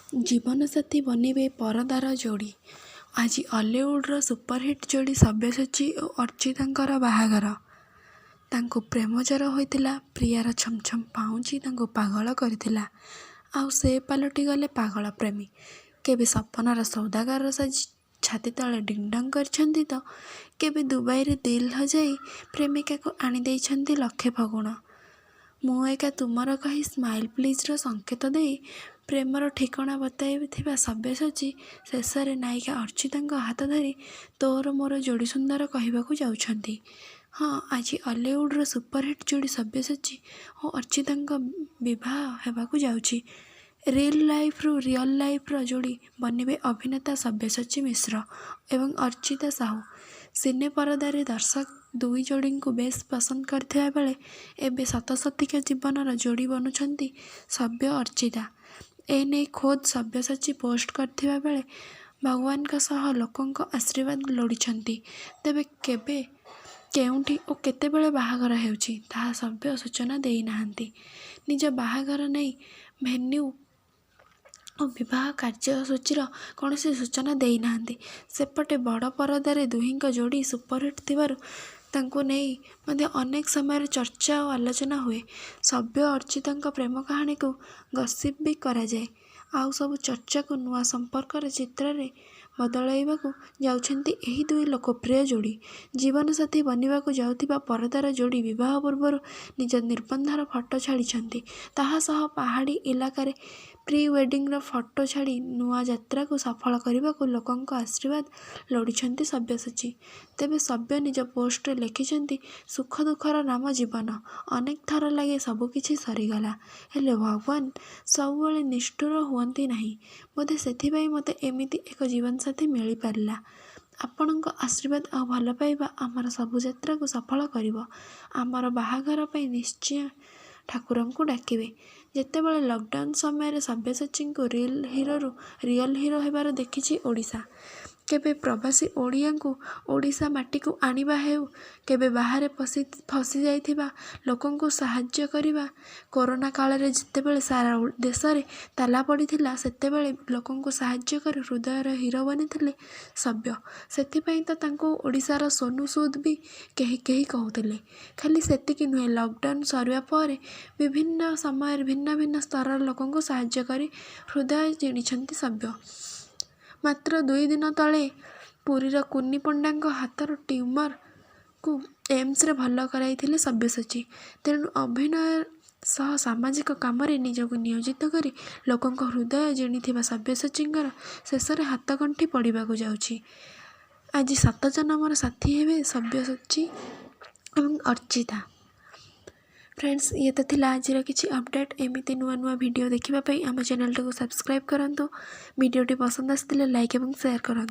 ଜୀବନସାଥୀ ବନିବେ ପରଦାର ଯୋଡ଼ି। ଆଜି ଅଲିଉଡର ସୁପରହିଟ୍ ଯୋଡ଼ି ସବ୍ୟସାଚୀ ଓ ଅର୍ଚ୍ଚିତାଙ୍କର ବାହାଘର। ତାଙ୍କୁ ପ୍ରେମ ଜ୍ୱର ହୋଇଥିଲା। ପ୍ରିୟାର ଛମଛମ ପାଉଁଜି ତାଙ୍କୁ ପାଗଳ କରିଥିଲା। ଆଉ ସେ ପାଲଟିଗଲେ ପାଗଳ ପ୍ରେମୀ। କେବେ ସପନର ସୌଦାଗର ସାଜି ଛାତି ତଳେ ଡିଙ୍ଗ୍ଡାଙ୍ଗ୍ କରିଛନ୍ତି ତ କେବେ ଦୁବାଇରେ ଦିଲ୍ ହଜାଇ ପ୍ରେମିକାକୁ ଆଣିଦେଇଛନ୍ତି ଲକ୍ଷେ ଫଗୁଣ। ମୁଁ ଏକା ତୁମର କହି ସ୍ମାଇଲ୍ ପ୍ଲିଜ୍ର ସଙ୍କେତ ଦେଇ ପ୍ରେମର ଠିକଣା ବତାଇଥିବା ସବ୍ୟସାଚୀ ଶେଷରେ ନାୟିକା ଅର୍ଚ୍ଚିତାଙ୍କ ହାତ ଧରି ତୋର ମୋର ଯୋଡ଼ି ସୁନ୍ଦର କହିବାକୁ ଯାଉଛନ୍ତି। ହଁ, ଆଜି ଅଲିଉଡର ସୁପରହିଟ୍ ଯୋଡ଼ି ସବ୍ୟସାଚୀ ଓ ଅର୍ଚ୍ଚିତାଙ୍କ ବିବାହ ହେବାକୁ ଯାଉଛି। ରିଲ୍ ଲାଇଫ୍ରୁ ରିଅଲ୍ ଲାଇଫ୍ର ଯୋଡ଼ି ବନିବେ ଅଭିନେତା ସବ୍ୟସାଚୀ ମିଶ୍ର ଏବଂ ଅର୍ଚ୍ଚିତା ସାହୁ। ସିନେ ପରଦାରେ ଦର୍ଶକ ଦୁଇ ଯୋଡ଼ିଙ୍କୁ ବେଶ୍ ପସନ୍ଦ କରିଥିବା ବେଳେ ଏବେ ସତସତିକା ଜୀବନର ଯୋଡ଼ି ବନୁଛନ୍ତି ସବ୍ୟ ଅର୍ଚ୍ଚିତା। ଏନେଇ ଖୋଦ୍ ସବ୍ୟସାଚୀ ପୋଷ୍ଟ କରିଥିବା ବେଳେ ଭଗବାନଙ୍କ ସହ ଲୋକଙ୍କ ଆଶୀର୍ବାଦ ଲୋଡ଼ିଛନ୍ତି। ତେବେ କେବେ, କେଉଁଠି ଓ କେତେବେଳେ ବାହାଘର ହେଉଛି, ତାହା ସବ୍ୟ ସୂଚନା ଦେଇନାହାନ୍ତି। ନିଜ ବାହାଘର ନେଇ ଭେନ୍ୟୁ ଓ ବିବାହ କାର୍ଯ୍ୟସୂଚୀର କୌଣସି ସୂଚନା ଦେଇନାହାନ୍ତି। ସେପଟେ ବଡ଼ ପରଦାରେ ଦୁହିଁଙ୍କ ଯୋଡ଼ି ସୁପରହିଟ୍ ଥିବାରୁ ତାଙ୍କୁ ନେଇ ମଧ୍ୟ ଅନେକ ସମୟରେ ଚର୍ଚ୍ଚା ଓ ଆଲୋଚନା ହୁଏ। ସବ୍ୟ ଅର୍ଚ୍ଚିତାଙ୍କ ପ୍ରେମ କାହାଣୀକୁ ଗସିପ୍ ବି କରାଯାଏ। ଆଉ ସବୁ ଚର୍ଚ୍ଚାକୁ ନୂଆ ସମ୍ପର୍କର ଚିତ୍ରରେ ବଦଳାଇବାକୁ ଯାଉଛନ୍ତି ଏହି ଦୁଇ ଲୋକପ୍ରିୟ ଯୋଡ଼ି। ଜୀବନସାଥୀ ବନିବାକୁ ଯାଉଥିବା ପରଦାର ଯୋଡ଼ି ବିବାହ ପୂର୍ବରୁ ନିଜ ନିର୍ବନ୍ଧର ଫଟୋ ଛାଡ଼ିଛନ୍ତି। ତାହାସହ ପାହାଡ଼ି ଇଲାକାରେ ପ୍ରି ୱେଡିଂର ଫଟୋ ଛାଡ଼ି ନୂଆ ଯାତ୍ରାକୁ ସଫଳ କରିବାକୁ ଲୋକଙ୍କ ଆଶୀର୍ବାଦ ଲୋଡ଼ିଛନ୍ତି ସବ୍ୟସାଚୀ। ତେବେ ସବ୍ୟ ନିଜ ପୋଷ୍ଟରେ ଲେଖିଛନ୍ତି, ସୁଖ ଦୁଃଖର ନାମ ଜୀବନ। ଅନେକ ଥର ଲାଗେ ସବୁକିଛି ସରିଗଲା। ହେଲେ ଭଗବାନ ସବୁବେଳେ ନିଷ୍ଠୁର ହୁଅନ୍ତି ନାହିଁ। ବୋଧେ ସେଥିପାଇଁ ମୋତେ ଏମିତି ଏକ ଜୀବନସାଥୀ ମିଳିପାରିଲା। ଆପଣଙ୍କ ଆଶୀର୍ବାଦ ଆଉ ଭଲପାଇବା ଆମର ସବୁ ଯାତ୍ରାକୁ ସଫଳ କରିବ। ଆମର ବାହାଘର ପାଇଁ ନିଶ୍ଚୟ ଠାକୁରଙ୍କୁ ଡାକିବେ। ଯେତେବେଳେ ଲକଡାଉନ୍ ସମୟରେ ସବ୍ୟସାଚୀଙ୍କୁ ରିଲ୍ ହିରୋରୁ ରିଅଲ୍ ହିରୋ ହେବାର ଦେଖିଛି ଓଡ଼ିଶା। କେବେ ପ୍ରବାସୀ ଓଡ଼ିଆଙ୍କୁ ଓଡ଼ିଶା ମାଟିକୁ ଆଣିବା ହେଉ, କେବେ ବାହାରେ ଫସିଯାଇଥିବା ଲୋକଙ୍କୁ ସାହାଯ୍ୟ କରିବା, କରୋନା କାଳରେ ଯେତେବେଳେ ସାରା ଦେଶରେ ତାଲା ପଡ଼ିଥିଲା, ସେତେବେଳେ ଲୋକଙ୍କୁ ସାହାଯ୍ୟ କରି ହୃଦୟର ହିରୋ ବନିଥିଲେ ସବ୍ୟ। ସେଥିପାଇଁ ତ ତାଙ୍କୁ ଓଡ଼ିଶାର ସୋନୁ ସୁଦ୍ ବି କେହି କେହି କହୁଥିଲେ। ଖାଲି ସେତିକି ନୁହେଁ, ଲକଡାଉନ୍ ସରିବା ପରେ ବିଭିନ୍ନ ସମୟରେ ଭିନ୍ନ ଭିନ୍ନ ସ୍ତରର ଲୋକଙ୍କୁ ସାହାଯ୍ୟ କରି ହୃଦୟ ଜିଣିଛନ୍ତି ସବ୍ୟ। ମାତ୍ର 2 ଦିନ ତଳେ ପୁରୀର କୁନି ପଣ୍ଡାଙ୍କ ହାତର ଟ୍ୟୁମରକୁ ଏମ୍ସରେ ଭଲ କରାଇଥିଲେ ସବ୍ୟସାଚୀ। ତେଣୁ ଅଭିନୟ ସହ ସାମାଜିକ କାମରେ ନିଜକୁ ନିୟୋଜିତ କରି ଲୋକଙ୍କ ହୃଦୟ ଜିଣିଥିବା ସବ୍ୟସାଚୀଙ୍କର ଶେଷରେ ହାତଗଣ୍ଠି ପଡ଼ିବାକୁ ଯାଉଛି। ଆଜି ସାତ ଜନମର ସାଥୀ ହେବେ ସବ୍ୟସାଚୀ ଏବଂ ଅର୍ଚ୍ଚିତା। ଫ୍ରେଣ୍ଡସ୍, ଇଏ ତ ଥିଲା ଆଜିର କିଛି ଅପଡ଼େଟ୍। ଏମିତି ନୂଆ ନୂଆ ଭିଡ଼ିଓ ଦେଖିବା ପାଇଁ ଆମ ଚ୍ୟାନେଲଟିକୁ ସବସ୍କ୍ରାଇବ୍ କରନ୍ତୁ। ଭିଡ଼ିଓଟି ପସନ୍ଦ ଆସିଥିଲେ ଲାଇକ୍ ଏବଂ ସେୟାର କରନ୍ତୁ।